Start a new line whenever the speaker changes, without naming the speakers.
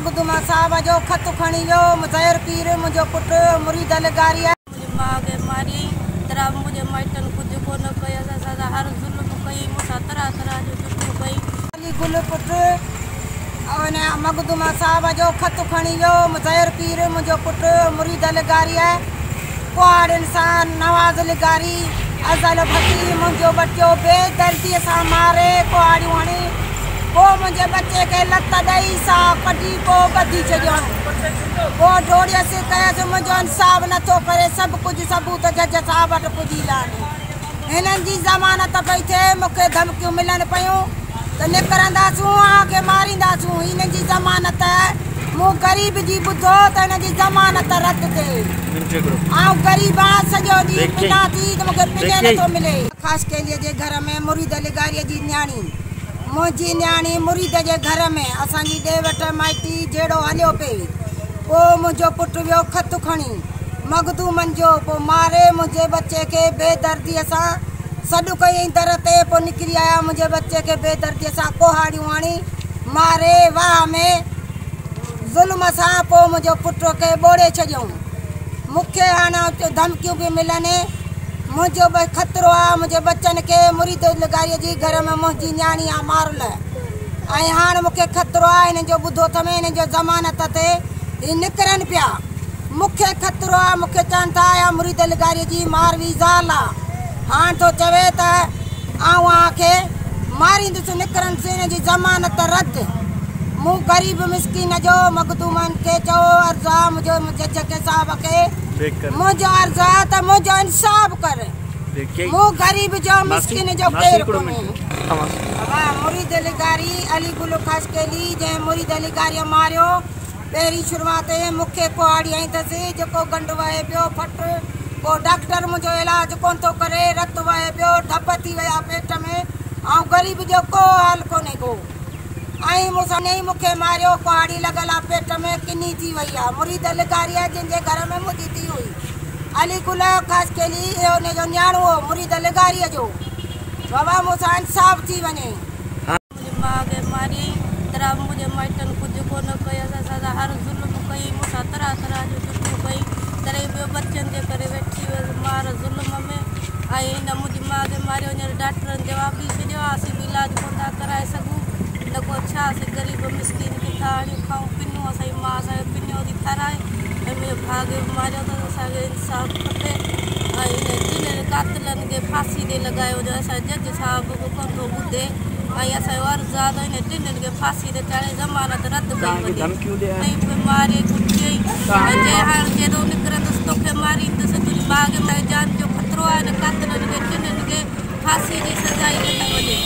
مخدوم صاحب جو خط کڻي ويو. مظاهر پير منهنجو پٽ مريد لغاري.
منهنجي ماءُ کي ماريائين. طرح منهنجي مائٽن ڪجهه ڪونه ڪيو. اسان سان هر ظلم ڪئي. مون سان طرح طرح جون چٽيون ڪئي.
علي گل پٽ ان مخدوم صاحب جو خط کڻي ويو. مظاهر پير منهنجو پٽ مريد لغاري. ڪهاڙين سان نواز لغاري ازل ڀٽي منهنجو ٻچو بيدرديءَ سان ماري ڪهاڙيون هڻي پوءِ منهنجي ٻچي کي لت ڏيئي ساهه ڪڍي پوءِ ٻڌي ڇڏيو. پوءِ ڊوڙيس ڪيس منهنجو انصاف نٿو ڪري. سڀ ڪجهه ثبوت جج صاحب وٽ پڄي لاني. هنن جي ضمانت پئي ٿئي. مون کي ڌمڪيون ملن پيون ته نڪرنداسون اوهان کي مارينداسون. هنن جي ضمانت مون غريب جي ٻڌو ته هن جي ضمانت رد ٿئي. آئون غريب آهيان، سڄو ڏينهن پنا ٿي ته مون کي پني نٿو ملي. خاص ڪيليءَ جي گهر ۾ مريد لغاريءَ جي نياڻي منهنجي نياڻي مريد جي گهر ۾ اسان جي ڏي وٺ مائٽي جهڙو هليو پئي. پوءِ منهنجو پٽ ويو خط کڻي مخدومن جو. پوءِ ماري منهنجي ٻچي کي بيدرديءَ سان سڏ ڪيئين در تي. پوءِ نڪري آيا منهنجي ٻچي کي بيدرديءَ سان ڪهاڙيون هڻي ماري واهه ۾ ظلم سان. پوءِ منهنجو پٽ کي ٻوڙي ڇڏيئون. مون کي هاڻي ڌمڪيون به ملن. منهنجو به خطرو آهي منهنجي ٻچن کي. مريد لغاريءَ جي گهر ۾ منهنجي نياڻي آهي مارل. ۽ هاڻي مون کي خطرو آهي. هنن جو ٻڌو اٿم هنن جو ضمانت تي هي نڪرن پيا. مون کي خطرو آهي. مون کي چون ٿا يا مريد لغاريءَ جي ماروي زال آهي. هاڻي ٿو چوي ته آئون اوهان کي ماريندس. نڪرندس هن جي ضمانت رد. مون غريب مسڪين جو مخدومن کي چيو عرض آهي منهنجو جج کي صاحب کي منهنجو عرض آهي ته منهنجو انصاف ڪر. مون غريب جو مسڪين جو ڪير ڪونهي. مريد لغاري علي گل خاصخيلي جنهن مريد لغاريءَ ماريو. پهرين شروعات مون کي ڪهاڙي هنئي اٿس. جيڪو ڳنڍ وهي پيو ڦٽ. پوءِ ڊاڪٽر منهنجو علاج ڪونه ٿو ڪري. رت وهي پيو، ڌپ ٿي ويا پيٽ ۾. ۽ غريب جو ڪو حال ڪونهي ڪو. ۽ مون سان ئي مون کي ماريو. ڪهاڙي لڳل آهي پيٽ ۾، ڪني ٿي وئي آهي. مريد لغاري آهي جنهن جي گهر ۾ منهنجي ڌيءُ هئي. علي گل خاصخيلي اهو هن جو نياڻو هو مريد لغاريءَ جو. بابا مون سان انصاف ٿي وڃي.
منهنجي ماءُ کي ماريائين. طرح منهنجي مائٽن ڪجهه ڪونه ڪيو. اسان سان هر ظلم ڪئي. مون سان طرح طرح جون چٽيون ڪئي. تڏهن ٻيو ٻچن جي ڪري ويٺي هيس مار ظلم ۾. ۽ هن منهنجي ماءُ کي ماريو. هينئر ڊاڪٽرن جواب ڏيئي ڇڏيو آهي اسين به علاج ڪونه ٿا ڪرائي سگهون. نه ڪو ڇا اسين غريب مسڪين ڪٿان آڻيون کائون پنون. اسان جي ماءُ اسان کي پنيو ٿي کارائي. ۽ منهنجي ڀاءُ کي به ماريو اٿس. اسان کي انصاف کپي. ۽ هن جن قاتلن کي ڦاسي تي لڳايو هجي. اسان جج صاحب به ڪونه ٿو ٻڌي. ۽ اسان جو عرض آهي ته هن ٽنهن کي ڦاسي تي چاڙهي ضمانت رد ڪئي وڃي. ۽ ماري ڪٽيئي. ۽ هاڻي چئي ٿو نڪرندس توکي ماريندس تنهنجي ماءُ کي. جان جو خطرو آهي. هن قاتلن کي ٽنهن کي ڦاسي جي سزا ئي ڏني وڃي.